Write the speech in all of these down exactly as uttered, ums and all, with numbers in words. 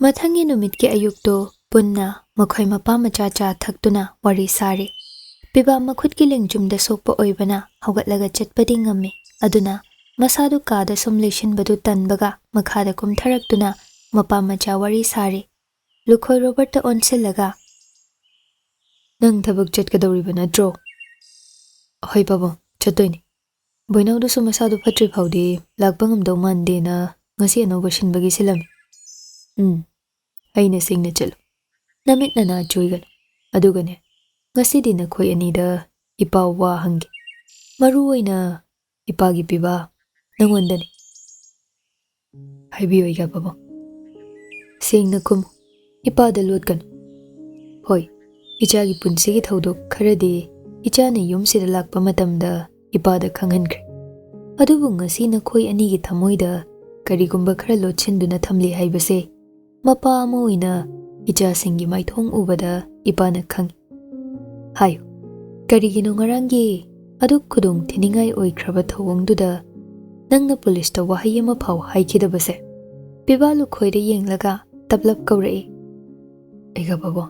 ꯃꯊꯪꯒꯤ ꯅꯨꯃꯤꯠꯀꯤ ꯑꯌꯨꯛꯇꯨ ꯄꯨꯟꯅ ꯃꯈꯣꯏ ꯃꯄꯥ ꯃꯆꯥ ꯆꯥ ꯊꯛꯇꯨꯅ ꯋꯥꯔꯤ ꯁꯥꯔꯤ꯫ ꯄꯤꯕꯥ ꯃꯈꯨꯠꯀꯤ ꯂꯦꯡꯖꯨꯝꯗ ꯁꯣꯛꯄ ꯑꯣꯏꯕꯅ ꯍꯧꯒꯠꯂꯒ ꯆꯠꯄꯗꯤ ꯉꯝꯃꯤ, ꯑꯗꯨꯅ ꯃꯁꯥꯗꯨ ꯀꯥꯗ ꯁꯨꯝ ꯂꯩꯁꯤꯟꯕꯗꯨ ꯇꯟꯕꯒ ꯃꯈꯥꯗ ꯀꯨꯝꯊꯔꯛꯇꯨꯅ ꯃꯄꯥ ꯃꯆꯥ ꯋꯥꯔꯤ ꯁꯥꯔꯤ꯫ ꯂꯨꯈꯣꯏ ꯔꯣꯕꯔꯠꯇ ꯑꯣꯟꯁꯤꯜꯂꯒ, "ꯅꯪ ꯊꯕꯛ ꯆꯠꯀꯗꯧꯔꯤꯕ ꯅꯠꯇ꯭ꯔꯣ?" "ꯍꯣꯏ ꯄꯥꯕꯨꯡ, ꯆꯠꯇꯣꯏꯅꯤ꯫ ꯕꯣꯏꯅꯥꯎꯗꯨꯁꯨ ꯃꯁꯥꯗꯨ ꯐꯠꯇ꯭ꯔꯤ ꯐꯥꯎꯗꯤ ꯂꯥꯛꯄ ꯉꯝꯗꯧ ꯃꯥꯟꯗꯦꯅ ꯉꯁꯤ ꯑꯅꯧꯕ ꯁꯤꯟꯕꯒꯤ ꯁꯤꯜꯂꯝꯃꯤ꯫" "ꯎꯝ, ꯑꯩꯅ ꯁꯤꯡꯅ ꯆꯠꯂꯨ꯫ ꯅꯃꯤꯠ ꯅꯅꯥ ꯆꯣꯏꯒꯅꯨ꯫ ꯑꯗꯨꯒꯅꯦ, ꯉꯁꯤꯗꯤ ꯅꯈꯣꯏ ꯑꯅꯤꯗ ꯏꯄꯥ ꯋꯥ ꯍꯪꯒꯦ꯫ ꯃꯔꯨ ꯑꯣꯏꯅ ꯏꯄꯥꯒꯤ ꯄꯤꯕꯥ, ꯅꯉꯣꯟꯗꯅꯤ꯫" "ꯍꯥꯏꯕꯤꯌꯨ, ꯑꯩꯒꯤ ꯑꯐꯕ꯫" "ꯁꯦꯡꯅ ꯈꯨꯝꯃꯨ, ꯏꯄꯥꯗ ꯂꯣꯠꯀꯅꯨ꯫" "ꯍꯣꯏ, ꯏꯆꯥꯒꯤ ꯄꯨꯟꯁꯤꯒꯤ ꯊꯧꯗꯣꯛ ꯈꯔꯗꯤ ꯏꯆꯥꯅ ꯌꯨꯝꯁꯤꯗ ꯂꯥꯛꯄ ꯃꯇꯝꯗ ꯏꯄꯥꯗ ꯈꯪꯍꯟꯈ꯭ꯔꯦ꯫ ꯑꯗꯨꯕꯨ ꯉꯁꯤ ꯅꯈꯣꯏ ꯑꯅꯤꯒꯤ ꯊꯃꯣꯏꯗ ꯀꯔꯤꯒꯨꯝꯕ ꯈꯔ ꯂꯣꯠꯁꯤꯟꯗꯨꯅ ꯊꯝꯂꯤ ꯍꯥꯏꯕꯁꯦ ꯃꯄꯥ ꯑꯃ ꯑꯣꯏꯅ ꯏꯆꯥꯁꯤꯡꯒꯤ ꯃꯥꯏꯊꯣꯡ ꯎꯕꯗ ꯏꯄꯥꯅ ꯈꯪꯏ꯫ ꯍꯥꯏꯌꯨ, ꯀꯔꯤꯒꯤꯅꯣ ꯉꯔꯥꯡꯒꯤ ꯑꯗꯨꯛ ꯈꯨꯗꯣꯡ ꯊꯤꯅꯤꯡꯉꯥꯏ ꯑꯣꯏꯈ꯭ꯔꯕ ꯊꯧꯑꯣꯡꯗꯨꯗ ꯅꯪꯅ ꯄꯨꯂꯤꯁꯇ ꯋꯥꯍꯩ ꯑꯃ ꯐꯥꯎ ꯍꯥꯏꯈꯤꯗꯕꯁꯦ?" ꯄꯤꯕꯥ ꯂꯨꯈꯣꯏꯗ ꯌꯦꯡꯂꯒ ꯇꯞꯂꯞ ꯀꯧꯔꯛꯏ꯫ "ꯑꯩꯒ ꯄꯥꯕꯨꯡ,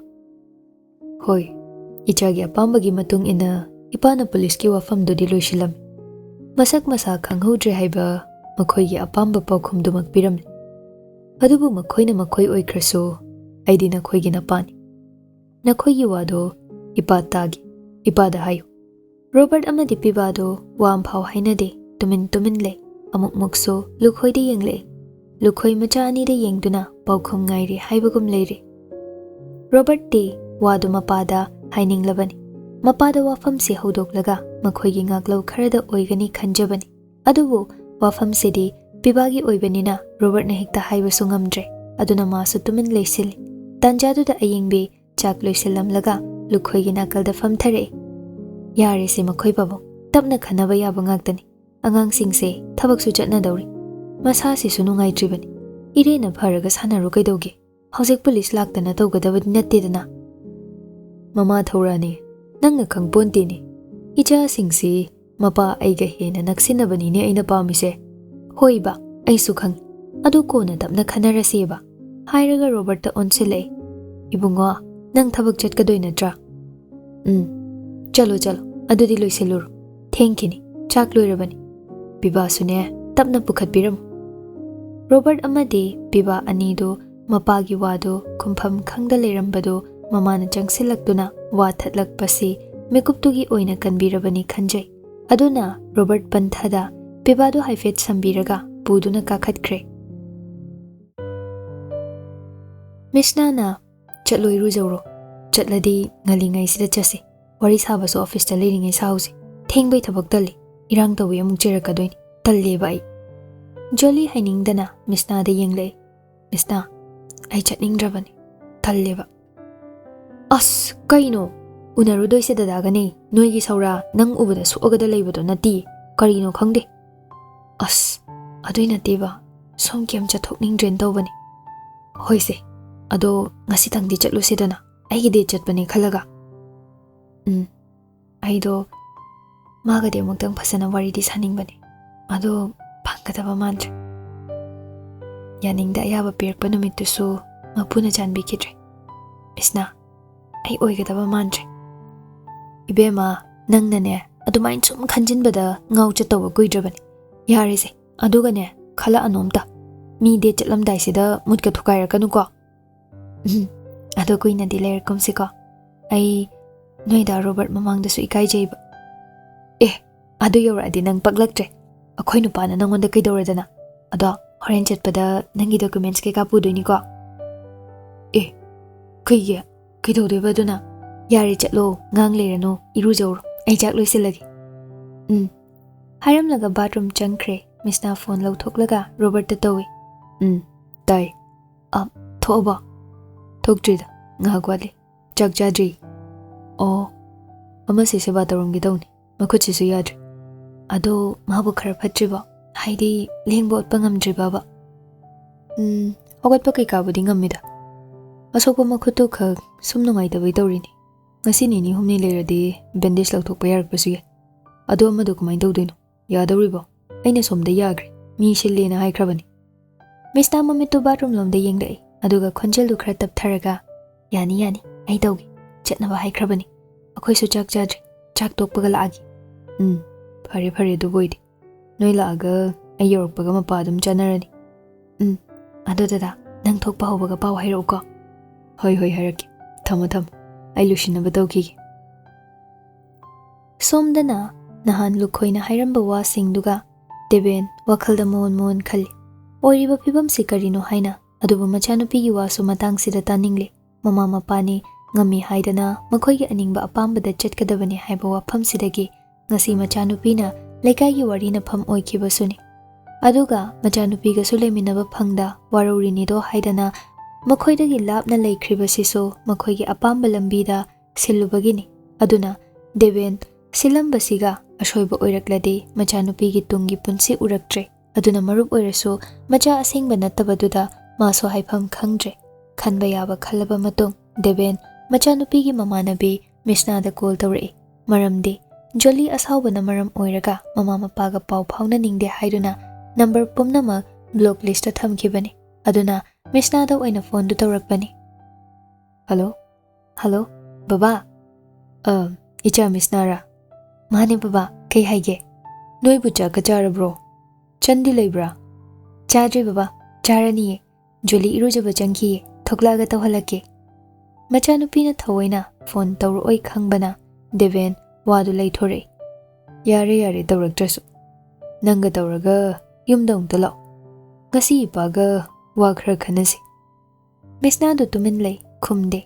ꯍꯣꯏ, ꯏꯆꯥꯒꯤ ꯑꯄꯥꯝꯕꯒꯤ ꯃꯇꯨꯡ ꯏꯟꯅ ꯏꯄꯥꯅ ꯄꯨꯂꯤꯁꯀꯤ ꯋꯥꯐꯝꯗꯨꯗꯤ ꯂꯣꯏꯁꯤꯜꯂꯝꯃꯤ꯫ ꯃꯁꯛ ꯃꯁꯥ ꯈꯪꯍꯧꯗ꯭ꯔꯦ ꯍꯥꯏꯕ ꯃꯈꯣꯏꯒꯤ ꯑꯄꯥꯝꯕ ꯄꯥꯎꯈꯨꯝꯗꯨꯃꯛ ꯄꯤꯔꯝꯂꯦ꯫ ꯑꯗꯨꯕꯨ ꯃꯈꯣꯏꯅ ꯃꯈꯣꯏ ꯑꯣꯏꯈ꯭ꯔꯁꯨ, ꯑꯩꯗꯤ ꯅꯈꯣꯏꯒꯤ ꯅꯄꯥꯅꯤ꯫ ꯅꯈꯣꯏꯒꯤ ꯋꯥꯗꯣ ꯏꯄꯥ ꯇꯥꯒꯦ, ꯏꯄꯥꯗ ꯍꯥꯏꯌꯨ꯫" ꯔꯣꯕꯔꯠ ꯑꯃꯗꯤ ꯄꯤꯕꯥꯗꯣ ꯋꯥ ꯑꯝꯐꯥꯎ ꯍꯥꯏꯅꯗꯦ, ꯇꯨꯃꯤꯟ ꯇꯨꯃꯤꯟ ꯂꯩ꯫ ꯑꯃꯨꯛꯃꯨꯛꯁꯨ ꯂꯨꯈꯣꯏꯗ ꯌꯦꯡꯂꯛꯏ꯫ ꯂꯨꯈꯣꯏ ꯃꯆꯥ ꯑꯅꯤꯗ ꯌꯦꯡꯗꯨꯅ ꯄꯥꯎꯈꯨꯝ ꯉꯥꯏꯔꯤ ꯍꯥꯏꯕꯒꯨꯝ ꯂꯩꯔꯤ꯫ ꯔꯣꯕꯔꯠꯇꯤ ꯋꯥꯗꯨ ꯃꯄꯥꯗ ꯍꯥꯏꯅꯤꯡꯂꯕꯅꯤ꯫ ꯃꯄꯥꯗ ꯋꯥꯐꯝꯁꯤ ꯍꯧꯗꯣꯛꯂꯒ ꯃꯈꯣꯏꯒꯤ ꯉꯥꯛꯂꯧ ꯈꯔꯗ ꯑꯣꯏꯒꯅꯤ ꯈꯟꯖꯕꯅꯤ꯫ ꯑꯗꯨꯕꯨ ꯋꯥꯐꯝꯁꯤꯗꯤ ꯄꯤꯕꯥꯒꯤ ꯑꯣꯏꯕꯅꯤꯅ ꯔꯣꯕꯔꯠꯅ ꯍꯦꯛꯇ ꯍꯥꯏꯕꯁꯨ ꯉꯝꯗ꯭ꯔꯦ꯫ ꯑꯗꯨꯅ ꯃꯥꯁꯨ ꯇꯨꯃꯤꯟ ꯂꯩꯁꯤꯜꯂꯤ꯫ ꯇꯥꯟꯖꯥꯗꯨꯗ ꯑꯌꯤꯡꯕꯤ ꯆꯥꯛ ꯂꯣꯏꯁꯤꯜꯂꯝꯂꯒ ꯂꯨꯈꯣꯏꯒꯤ ꯅꯥꯀꯜꯗ ꯐꯝꯊꯔꯛꯏ꯫ "ꯌꯥꯔꯦꯁꯦ ꯃꯈꯣꯏ ꯄꯥꯕꯨꯡ, ꯇꯞꯅ ꯈꯟꯅꯕ ꯌꯥꯕ ꯉꯥꯛꯇꯅꯤ꯫ ꯑꯉꯥꯡꯁꯤꯡꯁꯦ ꯊꯕꯛꯁꯨ ꯆꯠꯅꯗꯧꯔꯤ꯫ ꯃꯁꯥꯁꯤꯁꯨ ꯅꯨꯡꯉꯥꯏꯇ꯭ꯔꯤꯕꯅꯤ꯫ ꯏꯔꯦꯅ ꯐꯔꯒ ꯁꯥꯟꯅꯔꯨ ꯀꯩꯗꯧꯒꯦ? ꯍꯧꯖꯤꯛ ꯄꯨꯂꯤꯁ ꯂꯥꯛꯇꯅ ꯇꯧꯒꯗꯕꯗꯤ ꯅꯠꯇꯦꯗꯅ꯫" "ꯃꯃꯥ ꯊꯧꯔꯥꯅꯤ, ꯅꯪꯅ ꯈꯪꯄꯣꯟꯇꯦꯅꯦ꯫ ꯏꯆꯥꯁꯤꯡꯁꯤ ꯃꯄꯥ ꯑꯩꯒ ꯍꯦꯟꯅ ꯅꯛꯁꯤꯟꯅꯕꯅꯤꯅꯦ ꯑꯩꯅ ꯄꯥꯝꯃꯤꯁꯦ꯫" "ꯍꯣꯏꯕ, ꯑꯩꯁꯨ ꯈꯪꯉꯤ꯫ ꯑꯗꯨ ꯀꯣꯟꯅ ꯇꯞꯅ ꯈꯟꯅꯔꯁꯦꯕ꯫ ꯍꯥꯏꯔꯒ ꯔꯣꯕꯔꯠꯇ ꯑꯣꯟꯁꯤꯜꯂꯛꯏ꯫ "ꯏꯕꯨꯡꯉꯣ, ꯅꯪ ꯊꯕꯛ ꯆꯠꯀꯗꯣꯏ ꯅꯠꯇ꯭ꯔꯥ? ꯎꯝ, ꯆꯠꯂꯣ, ꯆꯠꯂꯣ, ꯑꯗꯨꯗꯤ ꯂꯣꯏꯁꯤꯜꯂꯨꯔꯣ꯫ ꯊꯦꯡꯈꯤꯅꯤ, ꯆꯥꯛ ꯂꯣꯏꯔꯕꯅꯤ꯫ ꯄꯤꯕꯥꯁꯨꯅꯦ, ꯇꯞꯅ ꯄꯨꯈꯠꯄꯤꯔꯝꯃꯨ꯫" ꯔꯣꯕꯔꯠ ꯑꯃꯗꯤ ꯄꯤꯕꯥ ꯑꯅꯤꯗꯨ ꯃꯄꯥꯒꯤ ꯋꯥꯗꯨ ꯈꯨꯝꯐꯝ ꯈꯪꯗ ꯂꯩꯔꯝꯕꯗꯨ ꯃꯃꯥꯅ ꯆꯪꯁꯤꯜꯂꯛꯇꯨꯅ ꯋꯥ ꯊꯠꯂꯛꯄꯁꯤ ꯃꯤꯀꯨꯞꯇꯨꯒꯤ ꯑꯣꯏꯅ ꯀꯟꯕꯤꯔꯕꯅꯤ ꯈꯟꯖꯩ꯫ ꯑꯗꯨꯅ ꯔꯣꯕꯔꯠ ꯄꯟꯊꯗ ꯄꯤꯕꯥꯗꯨ ꯍꯥꯏꯐꯦꯠ ꯁꯝꯕꯤꯔꯒ ꯄꯨꯗꯨꯅ ꯀꯥꯈꯠꯈ꯭ꯔꯦ꯫ ꯃꯤꯁꯅꯥꯅ, "ꯆꯠꯂꯣ, ꯏꯔꯨꯖꯧꯔꯣ꯫ ꯆꯠꯂꯗꯤ ꯉꯜꯂꯤꯉꯩꯁꯤꯗ ꯆꯠꯁꯤ꯫ ꯋꯥꯔꯤ ꯁꯥꯕꯁꯨ ꯑꯣꯐꯤꯁꯇ ꯂꯩꯔꯤꯉꯩ ꯁꯥꯍꯧꯁꯤ꯫ ꯊꯦꯡꯕꯩ ꯊꯕꯛ ꯇꯜꯂꯤ꯫ ꯏꯔꯥꯡ ꯇꯧꯋꯤ ꯑꯃꯨꯛ ꯆꯩꯔꯛꯀꯗꯣꯏꯅꯤ꯫ ꯇꯜꯂꯦꯕ ꯑꯩ꯫" ꯖꯣꯂꯤ ꯍꯥꯏꯅꯤꯡꯗꯅ ꯃꯤꯁꯅꯥꯗ ꯌꯦꯡꯂꯛꯏ꯫ "ꯃꯤꯁꯅꯥ, ꯑꯩ ꯆꯠꯅꯤꯡꯗ꯭ꯔꯕꯅꯤ꯫ ꯇꯜꯂꯦꯕ꯫" "ꯑꯁ, ꯀꯩꯅꯣ? ꯎꯅꯔꯨꯗꯣꯏꯁꯦ ꯗꯗꯥꯒꯅꯦ꯫ ꯅꯣꯏꯒꯤ ꯁꯧꯔꯥ ꯅꯪ ꯎꯕꯗ ꯁꯣꯛꯑꯒꯗ ꯂꯩꯕꯗꯣ ꯅꯠꯇꯤꯌꯦ꯫ ꯀꯔꯤꯅꯣ ꯈꯪꯗꯦ꯫" "ꯑꯁ, ꯑꯗꯨꯏ ꯅꯠꯇꯦꯕ꯫ ꯁꯣꯝ ꯀꯩꯝ ꯆꯠꯊꯣꯛꯅꯤꯡꯗ꯭ꯔꯦꯅ ꯇꯧꯕꯅꯤ꯫" "ꯍꯣꯏꯁꯦ, ꯑꯗꯣ ꯉꯁꯤꯇꯪꯗꯤ ꯆꯠꯂꯨꯁꯤꯗꯅ꯫ ꯑꯩꯒꯤ ꯗꯦꯠ ꯆꯠꯄꯅꯦ ꯈꯜꯂꯒ꯫" "ꯎꯝ, ꯑꯩꯗꯣ ꯃꯥꯒꯗꯤ ꯑꯃꯨꯛꯇꯪ ꯐꯖꯅ ꯋꯥꯔꯤꯗꯤ ꯁꯥꯅꯤꯡꯕꯅꯦ꯫ ꯑꯗꯣ ꯐꯪꯒꯗꯕ ꯃꯥꯟꯗ꯭ꯔꯦ꯫" ꯌꯥꯅꯤꯡꯗ ꯑꯌꯥꯕ ꯄꯤꯔꯛꯄ ꯅꯨꯃꯤꯠꯇꯨꯁꯨ ꯃꯄꯨꯅ ꯆꯥꯟꯕꯤꯈꯤꯗ꯭ꯔꯦ꯫ "ꯃꯤꯁꯅꯥ, ꯑꯩ ꯑꯣꯏꯒꯗꯕ ꯃꯥꯟꯗ꯭ꯔꯦ꯫" "ꯏꯕꯦꯝꯃ, ꯅꯪꯅꯅꯦ ꯑꯗꯨꯃꯥꯏꯅ ꯁꯨꯝ ꯈꯟꯖꯤꯟꯕꯗ ꯉꯥꯎ ꯆꯠꯇꯧꯕ ꯀꯨꯏꯗ꯭ꯔꯕꯅꯦ꯫ ꯌꯥꯔꯦꯁꯦ, ꯑꯗꯨꯒꯅꯦ, ꯈꯜꯂꯛꯑꯅꯣ ꯑꯝꯇ꯫ ꯃꯤ ꯗꯦꯠ ꯆꯠꯂꯝꯗꯥꯏꯁꯤꯗ ꯃꯨꯠꯀ ꯊꯨꯒꯥꯏꯔꯛꯀꯅꯨꯀꯣ꯫" "ꯎꯝ, ꯑꯗꯣ ꯀꯨꯏꯅꯗꯤ ꯂꯩꯔꯛꯀꯨꯝꯁꯤꯀꯣ꯫ ꯑꯩ ꯅꯣꯏꯗ ꯔꯣꯕꯔꯠ ꯃꯃꯥꯡꯗꯁꯨ ꯏꯀꯥꯏꯖꯩꯕ꯫" "ꯑꯦ, ꯑꯗꯨ ꯌꯧꯔꯛꯑꯗꯤ ꯅꯪ ꯄꯛꯂꯛꯇ꯭ꯔꯦ꯫ ꯑꯩꯈꯣꯏ ꯅꯨꯄꯥꯅ ꯅꯪꯉꯣꯟꯗ ꯀꯩꯗꯧꯔꯗꯅ? ꯑꯗꯣ ꯍꯣꯔꯦꯟ ꯆꯠꯄꯗ ꯅꯪꯒꯤ ꯗꯣꯀꯨꯃꯦꯟꯁ ꯀꯩꯀꯥ ꯄꯨꯗꯣꯏꯅꯤꯀꯣ꯫" "ꯑꯦ, ꯀꯩꯒꯤ? ꯀꯩꯗꯧꯗꯣꯏꯕ ꯑꯗꯨꯅ? ꯌꯥꯔꯦ, ꯆꯠꯂꯣ, ꯉꯥꯡ ꯂꯩꯔꯅꯨ, ꯏꯔꯨꯖꯧꯔꯣ꯫ ꯑꯩ ꯆꯥꯛ ꯂꯣꯏꯁꯤꯜꯂꯒꯦ꯫" "ꯎꯝ꯫" ꯍꯥꯏꯔꯝꯂꯒ ꯕꯥꯠꯔꯨꯝ ꯆꯪꯈ꯭ꯔꯦ꯫ ꯃꯤꯁꯅꯥ ꯐꯣꯟ ꯂꯧꯊꯣꯛꯂꯒ ꯔꯣꯕꯔꯠꯇ ꯇꯧꯏ꯫ "ꯎꯝ, ꯇꯥꯏ꯫ ꯑ, ꯊꯣꯛꯑꯕꯣ?" "ꯊꯣꯛꯇ꯭ꯔꯤꯗ, ꯉꯥꯏꯍꯥꯛ ꯋꯥꯠꯂꯤ꯫ ꯆꯥꯛ ꯆꯥꯗ꯭ꯔꯤ꯫" "ꯑꯣ, ꯑꯃꯁꯦ ꯁꯦꯕꯥ ꯇꯧꯔꯝꯒꯦ ꯇꯧꯅꯤ꯫ ꯃꯈꯨꯠꯁꯤꯁꯨ ꯌꯥꯗ꯭ꯔꯦ꯫" "ꯑꯗꯣ ꯃꯥꯕꯨ ꯈꯔ ꯐꯠꯇ꯭ꯔꯤꯕꯣ? ꯍꯥꯏꯗꯤ ꯂꯦꯡꯕ ꯑꯣꯠꯄ ꯉꯝꯗ꯭ꯔꯤꯕꯕ?" "ꯎꯝ, ꯍꯧꯒꯠꯄ ꯀꯩꯀꯥꯕꯨꯗꯤ ꯉꯝꯃꯤꯗ꯫ ꯑꯁꯣꯛꯄ ꯃꯈꯨꯠꯇꯨ ꯈꯛ ꯁꯨꯝ ꯅꯨꯡꯉꯥꯏꯇꯕꯩ ꯇꯧꯔꯤꯅꯤ꯫ ꯉꯁꯤ ꯅꯤꯅꯤ ꯍꯨꯝꯅꯤ ꯂꯩꯔꯗꯤ ꯕꯦꯟꯗꯦꯖ ꯂꯧꯊꯣꯛꯄ ꯌꯥꯔꯛꯄꯁꯨ ꯌꯥꯏ꯫ ꯑꯗꯣ ꯑꯃꯗꯣ ꯀꯃꯥꯏꯅ ꯇꯧꯗꯣꯏꯅꯣ? ꯌꯥꯗꯧꯔꯤꯕꯣ? ꯑꯩꯅ ꯁꯣꯝꯗ ꯌꯥꯈ꯭ꯔꯦ꯫ ꯃꯤ ꯁꯤꯜꯂꯦꯅ ꯍꯥꯏꯈ꯭ꯔꯕꯅꯤ꯫" ꯃꯤꯁꯅꯥ ꯃꯃꯤꯠꯇꯨ ꯕꯥꯠꯔꯨꯝ ꯂꯣꯝꯗ ꯌꯦꯡꯂꯛꯏ꯫ ꯑꯗꯨꯒ ꯈꯣꯟꯖꯦꯜꯗꯨ ꯈꯔ ꯇꯞꯊꯔꯒ, "ꯌꯥꯅꯤ, ꯌꯥꯅꯤ, ꯑꯩ ꯇꯧꯒꯦ꯫ ꯆꯠꯅꯕ ꯍꯥꯏꯈ꯭ꯔꯕꯅꯤ꯫ ꯑꯩꯈꯣꯏꯁꯨ ꯆꯥꯛ ꯆꯥꯗ꯭ꯔꯤ꯫ ꯆꯥꯛ ꯇꯣꯛꯄꯒ ꯂꯥꯛꯑꯒꯦ꯫" "ꯎꯝ, ꯐꯔꯦ, ꯐꯔꯦ, ꯑꯗꯨꯕꯨ ꯑꯣꯏꯗꯤ꯫ ꯅꯣꯏ ꯂꯥꯛꯑꯒ ꯑꯩ ꯌꯧꯔꯛꯄꯒ ꯃꯄꯥ ꯑꯗꯨꯝ ꯆꯥꯅꯔꯅꯤ꯫" "ꯎꯝ, ꯑꯗꯣ ꯗꯗꯥ, ꯅꯪ ꯊꯣꯛꯄ ꯍꯧꯕꯒ ꯄꯥꯎ ꯍꯥꯏꯔꯛꯎꯀꯣ꯫" "ꯍꯣꯏ, ꯍꯣꯏ, ꯍꯥꯏꯔꯛꯀꯦ꯫ ꯊꯝꯃꯣ, ꯊꯝꯃꯣ꯫ ꯑꯩ ꯂꯣꯏꯁꯤꯟꯅꯕ ꯇꯧꯈꯤꯒꯦ꯫" ꯁꯣꯝꯗꯅ ꯅꯍꯥꯟ ꯂꯨꯈꯣꯏꯅ ꯍꯥꯏꯔꯝꯕ ꯋꯥꯁꯤꯡꯗꯨꯒ ꯗꯦꯕꯦꯟ ꯋꯥꯈꯜꯗ ꯃꯣꯟ ꯃꯣꯟ ꯈꯜꯂꯤ꯫ ꯑꯣꯏꯔꯤꯕ ꯐꯤꯕꯝꯁꯤ ꯀꯔꯤꯅꯣ ꯍꯥꯏꯅ꯫ ꯑꯗꯨꯕꯨ ꯃꯆꯥꯅꯨꯄꯤꯒꯤ ꯋꯥꯁꯨ ꯃꯇꯥꯡꯁꯤꯗ ꯇꯥꯅꯤꯡꯂꯦ꯫ ꯃꯃꯥ ꯃꯄꯥꯅꯤ, ꯉꯝꯃꯤ ꯍꯥꯏꯗꯅ ꯃꯈꯣꯏꯒꯤ ꯑꯅꯤꯡꯕ ꯑꯄꯥꯝꯕꯗ ꯆꯠꯀꯗꯕꯅꯤ ꯍꯥꯏꯕ ꯋꯥꯐꯝꯁꯤꯗꯒꯤ ꯉꯁꯤ ꯃꯆꯥꯅꯨꯄꯤꯅ ꯂꯩꯀꯥꯏꯒꯤ ꯋꯥꯔꯤꯅꯐꯝ ꯑꯣꯏꯈꯤꯕꯁꯨꯅꯤ꯫ ꯑꯗꯨꯒ ꯃꯆꯥꯅꯨꯄꯤꯒꯁꯨ ꯂꯩꯃꯤꯟꯅꯕ ꯐꯪꯗ ꯋꯥꯔꯧꯔꯤꯅꯤꯗꯣ ꯍꯥꯏꯗꯅ ꯃꯈꯣꯏꯗꯒꯤ ꯂꯥꯞꯅ ꯂꯩꯈ꯭ꯔꯤꯕꯁꯤꯁꯨ ꯃꯈꯣꯏꯒꯤ ꯑꯄꯥꯝꯕ ꯂꯝꯕꯤꯗ ꯁꯤꯜꯂꯨꯕꯒꯤꯅꯤ꯫ ꯑꯗꯨꯅ ꯗꯦꯕꯦꯟ ꯁꯤꯜꯂꯝꯕꯁꯤꯒ ꯑꯁꯣꯏꯕ ꯑꯣꯏꯔꯛꯂꯗꯤ ꯃꯆꯥꯅꯨꯄꯤꯒꯤ ꯇꯨꯡꯒꯤ ꯄꯨꯟꯁꯤ ꯎꯔꯛꯇ꯭ꯔꯦ꯫ ꯑꯗꯨꯅ ꯃꯔꯨꯞ ꯑꯣꯏꯔꯁꯨ ꯃꯆꯥ ꯑꯁꯦꯡꯕ ꯅꯠꯇꯕꯗꯨꯗ ꯃꯥꯁꯨ ꯍꯥꯏꯐꯝ ꯈꯪꯗ꯭ꯔꯦ꯫ ꯈꯟꯕ ꯌꯥꯕ ꯈꯜꯂꯕ ꯃꯇꯨꯡ ꯗꯦꯕꯦꯟ ꯃꯆꯥꯅꯨꯄꯤꯒꯤ ꯃꯃꯥꯟꯅꯕꯤ ꯃꯤꯁꯅꯥꯗ ꯀꯣꯜ ꯇꯧꯔꯛꯏ꯫ ꯃꯔꯝꯗꯤ ꯖꯣꯂꯤ ꯑꯁꯥꯎꯕꯅ ꯃꯔꯝ ꯑꯣꯏꯔꯒ ꯃꯃꯥ ꯃꯄꯥꯒ ꯄꯥꯎ ꯐꯥꯎꯅꯅꯤꯡꯗꯦ ꯍꯥꯏꯗꯨꯅ ꯅꯝꯕꯔ ꯄꯨꯝꯅꯃꯛ ꯕ꯭ꯂꯣꯛ ꯂꯤꯁꯇ ꯊꯝꯈꯤꯕꯅꯤ꯫ ꯑꯗꯨꯅ ꯃꯤꯁꯅꯥꯗ ꯑꯣꯏꯅ ꯐꯣꯟꯗꯨ ꯇꯧꯔꯛꯄꯅꯤ꯫ "ꯍꯜꯂꯣ? ꯍꯜꯂꯣ? ꯕꯕꯥ?" "ꯑ, ꯏꯆꯥ ꯃꯤꯁꯅꯥꯔꯥ?" "ꯃꯥꯅꯦ ꯕꯕꯥ, ꯀꯩ ꯍꯥꯏꯒꯦ?" "ꯅꯣꯏꯕꯨ ꯆꯥꯛꯀ ꯆꯥꯔꯕ꯭ꯔꯣ? ꯆꯟꯗꯤ ꯂꯩꯕ꯭ꯔꯥ?" "ꯆꯥꯗ꯭ꯔꯤ ꯕꯕꯥ, ꯆꯥꯔꯅꯤꯌꯦ꯫ ꯖꯣꯂꯤ ꯏꯔꯨꯖꯕ ꯆꯪꯈꯤꯌꯦ, ꯊꯣꯛꯂꯛꯑꯒ ꯇꯧꯍꯜꯂꯛꯀꯦ꯫" ꯃꯆꯥꯅꯨꯄꯤꯅ ꯊꯑꯣꯏꯅ ꯐꯣꯟ ꯇꯧꯔꯛꯑꯣꯏ ꯈꯪꯕꯅ ꯗꯦꯕꯦꯟ ꯋꯥꯗꯨ ꯂꯩꯊꯣꯔꯛꯏ꯫ "ꯌꯥꯔꯦ, ꯌꯥꯔꯦ, ꯇꯧꯔꯛꯇ꯭ꯔꯁꯨ꯫ ꯅꯪꯒ ꯇꯧꯔꯒ ꯌꯨꯝꯗ ꯑꯃꯨꯛꯇ ꯂꯥꯛꯑꯣ꯫ ꯉꯁꯤ ꯏꯄꯥꯒ ꯋꯥ ꯈꯔ ꯈꯟꯅꯁꯤ꯫" ꯃꯤꯁꯅꯥꯗꯨ ꯇꯨꯃꯤꯟ ꯂꯩ, ꯈꯨꯝꯗꯦ꯫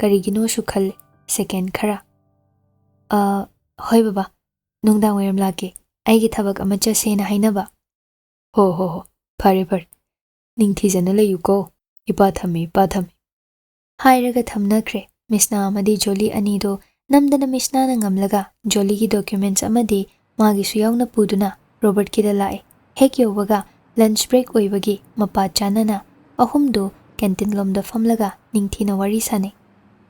ꯀꯔꯤꯒꯤꯅꯣꯁꯨ ꯈꯜꯂꯦ, ꯁꯦꯀꯦꯟ ꯈꯔ꯫ "ꯑ, ꯍꯣꯏ ꯕꯕꯥ, ꯅꯨꯡꯗꯥꯡ ꯋꯥꯏꯔꯝ ꯂꯥꯛꯀꯦ꯫ ꯑꯩꯒꯤ ꯊꯕꯛ ꯑꯃ ꯆꯠꯁꯦꯅ ꯍꯥꯏꯅꯕ꯫" "ꯍꯣ, ꯍꯣ, ꯍꯣ, ꯐꯔꯦ, ꯐꯔꯦ꯫ ꯅꯤꯡꯊꯤꯖꯅ ꯂꯩꯌꯨꯀꯣ꯫ ꯏꯄꯥ ꯊꯝꯃꯦ, ꯏꯄꯥ ꯊꯝꯃꯦ꯫" ꯍꯥꯏꯔꯒ ꯊꯝꯅꯈ꯭ꯔꯦ꯫ ꯃꯤꯁꯅꯥ ꯑꯃꯗꯤ ꯖꯣꯂꯤ ꯑꯅꯤꯗꯣ ꯅꯝꯗꯅ ꯃꯤꯁꯅꯥꯅ ꯉꯝꯂꯒ ꯖꯣꯂꯤꯒꯤ ꯗꯣꯀ꯭ꯌꯨꯃꯦꯟꯠꯁ ꯑꯃꯗꯤ ꯃꯥꯒꯤꯁꯨ ꯌꯥꯎꯅ ꯄꯨꯗꯨꯅ ꯔꯣꯕꯔꯠꯀꯤꯗ ꯂꯥꯛꯑꯦ꯫ ꯍꯦꯛ ꯌꯧꯕꯒ ꯂꯟꯆ ꯕ꯭ꯔꯦꯛ ꯑꯣꯏꯕꯒꯤ ꯃꯄꯥ ꯆꯥꯅꯅ ꯑꯍꯨꯝꯗꯣ ꯀꯦꯟꯇꯤꯟ ꯂꯣꯝꯗ ꯐꯝꯂꯒ ꯅꯤꯡꯊꯤꯅ ꯋꯥꯔꯤ ꯁꯥꯅꯩ꯫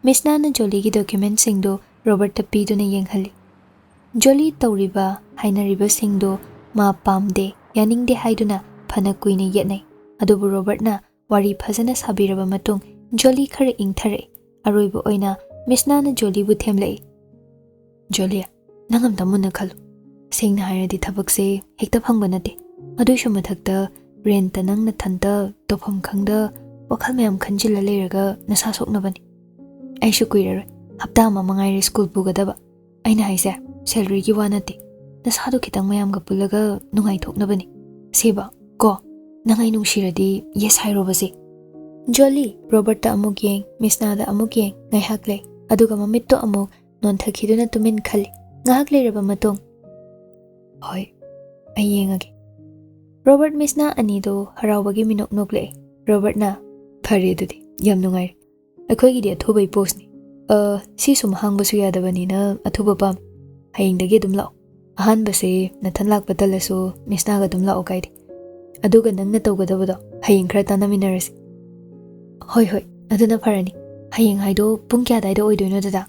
ꯃꯤꯁꯅꯥꯅ ꯖꯣꯂꯤꯒꯤ ꯗꯣꯀ꯭ꯌꯨꯃꯦꯟꯠꯁꯤꯡꯗꯨ ꯔꯣꯕꯔꯠꯇ ꯄꯤꯗꯨꯅ ꯌꯦꯡꯍꯜꯂꯤ꯫ ꯖꯣꯂꯤ ꯇꯧꯔꯤꯕ ꯍꯥꯏꯅꯔꯤꯕꯁꯤꯡꯗꯨ ꯃꯥ ꯄꯥꯝꯗꯦ, ꯌꯥꯅꯤꯡꯗꯦ ꯍꯥꯏꯗꯨꯅ ꯐꯅ ꯀꯨꯏꯅ ꯌꯦꯠꯅꯩ꯫ ꯑꯗꯨꯕꯨ ꯔꯣꯕꯔꯠꯅ ꯋꯥꯔꯤ ꯐꯖꯅ ꯁꯥꯕꯤꯔꯕ ꯃꯇꯨꯡ ꯖꯣꯂꯤ ꯈꯔ ꯏꯪꯊꯔꯛꯏ꯫ ꯑꯔꯣꯏꯕ ꯑꯣꯏꯅ ꯃꯤꯁꯅꯥꯅ ꯖꯣꯂꯤꯕꯨ ꯊꯦꯝꯂꯛꯏ꯫ "ꯖꯣꯂꯤ, ꯅꯪ ꯑꯝꯇ ꯃꯨꯟꯅ ꯈꯜꯂꯨ꯫ ꯁꯦꯡꯅ ꯍꯥꯏꯔꯗꯤ ꯊꯕꯛꯁꯦ ꯍꯦꯛꯇ ꯐꯪꯕ ꯅꯠꯇꯦ꯫ ꯑꯗꯨꯏꯁꯨ ꯃꯊꯛꯇ ꯔꯦꯟꯇ ꯅꯪ ꯅꯊꯟꯇ ꯇꯧꯐꯝ ꯈꯪꯗ ꯋꯥꯈꯜ ꯃꯌꯥꯝ ꯈꯟꯖꯤꯜꯂ ꯂꯩꯔꯒ ꯅꯁꯥ ꯁꯣꯛꯅꯕꯅꯤ꯫ ꯑꯩꯁꯨ ꯀꯨꯏꯔꯔꯣꯏ, ꯍꯞꯇꯥ ꯑꯃ ꯃꯉꯥꯏꯔꯦ ꯁ꯭ꯀꯨꯜ ꯄꯨꯒꯗꯕ꯫ ꯑꯩꯅ ꯍꯥꯏꯁꯦ ꯁꯦꯂꯔꯤꯒꯤ ꯋꯥ ꯅꯠꯇꯦ, ꯅꯁꯥꯗꯣ ꯈꯤꯇꯪ ꯃꯌꯥꯝꯒ ꯄꯨꯜꯂꯒ ꯅꯨꯡꯉꯥꯏꯊꯣꯛꯅꯕꯅꯤ꯫ ꯁꯦꯕ, ꯀꯣ, ꯅꯪ ꯑꯩ ꯅꯨꯡꯁꯤꯔꯗꯤ ꯌꯦꯁ ꯍꯥꯏꯔꯣꯕꯁꯦ꯫" ꯖꯣꯂꯤ ꯔꯣꯕꯔꯠꯇ ꯑꯃꯨꯛ ꯌꯦꯡ, ꯃꯤꯁꯅꯥꯗ ꯑꯃꯨꯛ ꯌꯦꯡ, ꯉꯥꯏꯍꯥꯛ ꯂꯩ꯫ ꯑꯗꯨꯒ ꯃꯃꯤꯠꯇꯣ ꯑꯃꯨꯛ ꯅꯣꯟꯊꯈꯤꯗꯨꯅ ꯇꯨꯃꯤꯟ ꯈꯜꯂꯤ꯫ ꯉꯥꯏꯍꯥꯛ ꯂꯩꯔꯕ ꯃꯇꯨꯡ, "ꯍꯣꯏ, ꯑꯩ ꯌꯦꯡꯉꯒꯦ꯫" ꯔꯣꯕꯔꯠ ꯃꯤꯁꯅꯥ ꯑꯅꯤꯗꯣ ꯍꯔꯥꯎꯕꯒꯤ ꯃꯤꯅꯣꯛ ꯅꯣꯛꯂꯛꯑꯦ꯫ ꯔꯣꯕꯔꯠꯅ, "ꯐꯔꯦ ꯑꯗꯨꯗꯤ, ꯌꯥꯝ ꯅꯨꯡꯉꯥꯏꯔꯦ꯫ ꯑꯩꯈꯣꯏꯒꯤꯗꯤ ꯑꯊꯨꯕꯩ ꯄꯣꯁꯅꯤ꯫ ꯑ, ꯁꯤ ꯁꯨꯝ ꯍꯥꯡꯕꯁꯨ ꯌꯥꯗꯕꯅꯤꯅ ꯑꯊꯨꯕ ꯄꯥꯝꯃꯤ꯫ ꯍꯌꯦꯡꯗꯒꯤ ꯑꯗꯨꯝ ꯂꯥꯛꯑꯣ꯫ ꯑꯍꯥꯟꯕꯁꯦ ꯅꯊꯟ ꯂꯥꯛꯄ ꯇꯜꯂꯁꯨ ꯃꯤꯁꯅꯥꯒ ꯑꯗꯨꯝ ꯂꯥꯛꯑꯣ ꯀꯥꯏꯗꯦ꯫ ꯑꯗꯨꯒ ꯅꯪꯅ ꯇꯧꯒꯗꯕꯗꯣ ꯍꯌꯦꯡ ꯈꯔ ꯇꯥꯟꯅꯃꯤꯟꯅꯔꯁꯤ꯫" "ꯍꯣꯏ, ꯍꯣꯏ, ꯑꯗꯨꯅ ꯐꯔꯅꯤ꯫ ꯍꯌꯦꯡ ꯍꯥꯏꯗꯣ ꯄꯨꯡ ꯀꯌꯥ ꯑꯗꯥꯏꯗ ꯑꯣꯏꯗꯣꯏꯅꯣ, ꯗꯗꯥ?"